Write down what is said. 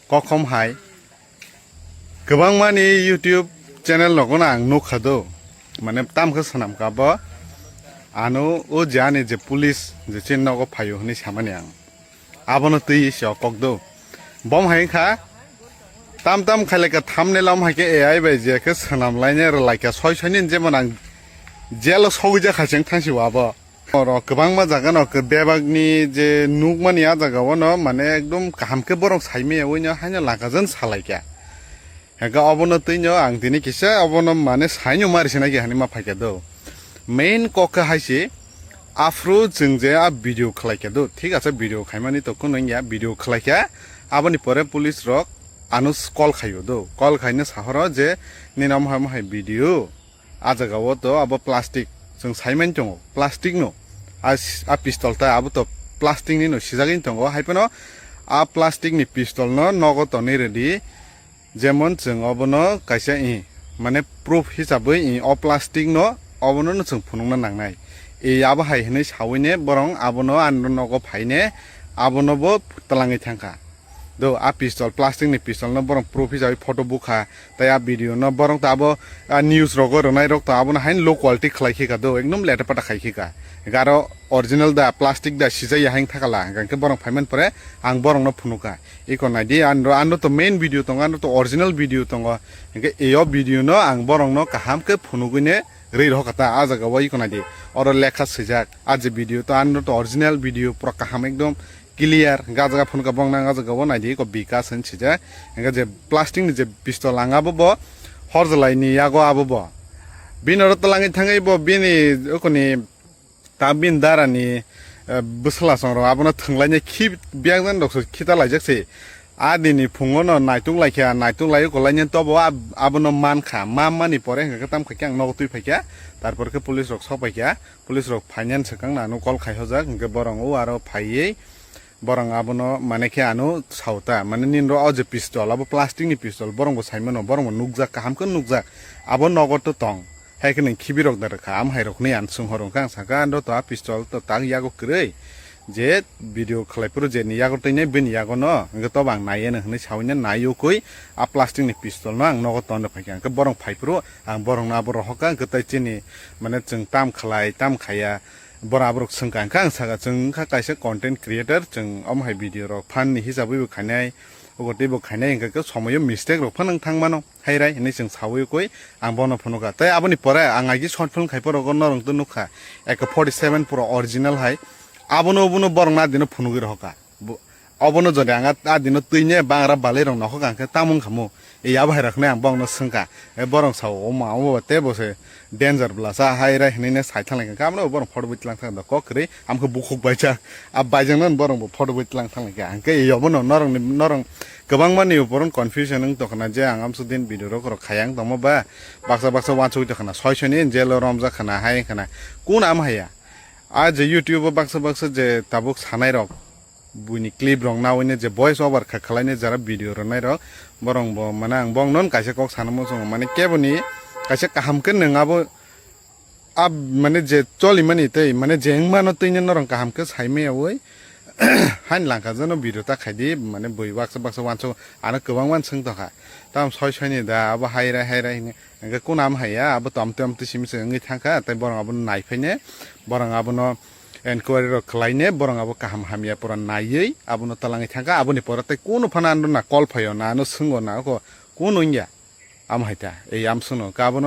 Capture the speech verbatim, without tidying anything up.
Kokhom hai kwbangmani YouTube channel rogono ang nukha do, mane tamkhe swnamkha bo, ano o je ani je police je chini nogo phaio hwnwi samani ang, abono twi se o kok do. Bom hai wngkha, tam tam khailai kha, thumbnail om hai khe A I bai je khe swnam laine rwlai kha, soi soi ni jemon ang jail o sogwi jak hai se wng thang si o abo. Oro kwbangma jaga no bebak ni je nukmani a jaga o no mane ekdom kaham khe borok sai maya oi no haino laka jan salai kha. Hingke obono twi no ang tini kisa obono mane sai no mari sinai khe hani ma phai kha do. Main kok khe hai se, aphuru chwng je a video khlai kha do, thik ase, video khaimani to kunu wngya, video khlai kha, aboni pore police rok ano call khaio do, call khaino sahoro je nini omo hai omo hai video, a jaga o to abo plastic, chwng sai mani tongo plastic no, a s-, a pistol ta abo to plastic ni no sijagwi tongo, hai phano a plastic ni pistol no nogo tonwi rwdi. Jemon chwng obono kaisa i, mane proof hisabwi i o plastic no obono no chwng phunukna nangnai. I abo hai hwnwi sawine borong abono ani nogo phaine abono bo twlangwi thangkha. Do a pistol, plastic ni pistol no borong proof hisabwi photo bukha, tai a video no borong ta abo a news rogo rwnai rok to abono hain low quality khlai khika do, ekdom leta pata khai khika. Garo original da plastic da sijaya hain thakala, hingke borong phaiman pore ang borong no phunuka. Iko naidi, ano, ano to main video tongo, ano to original video tongo. Hingke eyo video no ang borok no kaham khe phunugwi ne rwi rokha ta, a jaga o iko naidi. Oro lekha swijak, a je video to ano to original video pura kaham ekdom clear. Ga jaga phunukha bong nang, a jaga o naidi, iko Bikas hin swijak. Hingke je plastic ni je pistol ang abo bo horjalai ni yago abo bo. Bini oro twlangwi thangwi bo bini oko ni ta bini dara ni, eh, bwsala song rok abono thwnglaina khi biyang jan rok so khita laijak se. A dini phungo no naituk laikha, naituk lai kolaina tobo ab-, abono mankha, ma mani pore hingke tam khaikhe ang nogo twi phaikha, tarpor khe police rok sok paikha, police rok phainani swkang nano call khai hojak, hingke borong o aro phaiwi borong abono mane khe ano sauta, mane nini ro o je pistol, abo plastic ni pistol, borong bo saimano, borong bo nukjak, kaham khe nukjak, abo nogo to tong. Hai khe nwng khibi rok da rwkha, am hai rok hwnwi ang swng horo wngkha, ang sakha, "Ando to a pistol to tak yago kwrwi, je video khlai phuru je ni yago twi nai bini yago no, hwnkhe to bo ang nai eno," hwnwi sawi no nai ukui a plastic ni pistol no ang nogo ton rw phaikha, hwnkhe borok phai phuru ang borok no abo rohor kha, hwnkhe tai chini mane chwng tam khlai, tam khaiya, borok aborok swngkha, hwnkhe ang sakha, "Chwng wngkha kaisa content creator, chwng omo hai video rok phan ni hisabwi bo khainai, obo tei bo khainai," hwnkhe khe somoio mistake rok phano wng thang mano. Hai rai hinwi chwng sawi koi ang bono phunukha. Tei aboni pore ang aigi short film khai phoro norong tw nukha, eko forty seven pura original hai. Abono, obono borok na dino phunugwi rohorkha. Bo-, obono jodi ang a, a dino twi ne bangra balai rok nokhok ang khe tamung khamu. E abo hai rok hinwi ang bongno swngkha. E borok sao, "O ma, obo te bo se danger bwla sa," hai rai hinwi ne sai thang lai kha. Abono borok photo bui tlang thang da kok kwrwi, am khe bukhuk baijak. A baijak no borok bo photo bui tlang thang lai kha. Ang khe e obono norok ni, norok Kwbangma ni uporon confusion wng tongkha na je ang amsuk din video rok rok khayang tongma ba baksa baksa wansugwi tongkha na soi soi ni jail o romjak khana hai wngkha na kun am haya. A je YouTube o baksa baksa je tabuk sanai rok buini clip rok nawi ne je voice over kha khlai ne jara video rwnai rok borok bo mane ang bong non kaisa kok sana muchungo mane kebo ni kaisa kaham khe nwng abo a mane je cholimani tei mane je wngmano twi no norok kaham khe sai maya oi. Hain langkha jano video ta khaidi mane bui baksa baksa wanso ano kwbangma swng tongkha. Tam soi soi ni da abo hai rai hai rai hini hingke kunam haiya abo tom tom twi simi se wngwi thangkha tei borok abono nai phaine borok abono enquiry rok khlaine borok abo kaham hamya pura naiwi abono twlangwi thangkha aboni pore tei kunu phano ano na call phaio na ano swngwi na oko kunu wngya. Amo hai ta ei amswngno hwnkhe abono